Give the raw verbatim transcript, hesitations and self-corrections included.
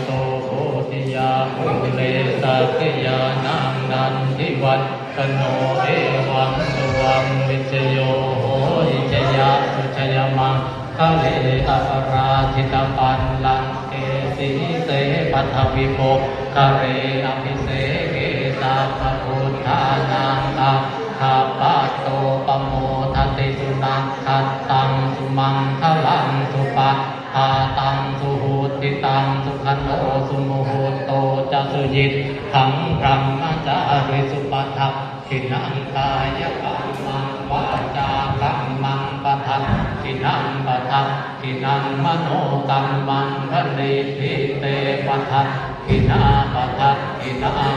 to bodhiyā mūle sakyānaṃ nandivaḍḍhano, evaṃ tvaṃ vijayo hohi jayassu jayamaṅgale, aparājitapallaṅke sīse paṭhavipokkhare, abhiseke sabbabuddhānaṃ aggappatto pamodati. Sunakkhattaṃ sumaṅgalaṃ supabhātaṃ suhuṭṭhitaṃ, sukhaṇo sumuhutto ca suyiṭṭhaṃ brahmacārisu. Padakkhiṇaṃ kāyakammaṃ vācākammaṃ padakkhiṇaṃ, padakkhiṇaṃ manokammaṃ paṇidhī te padakkhiṇā, padakkhiṇā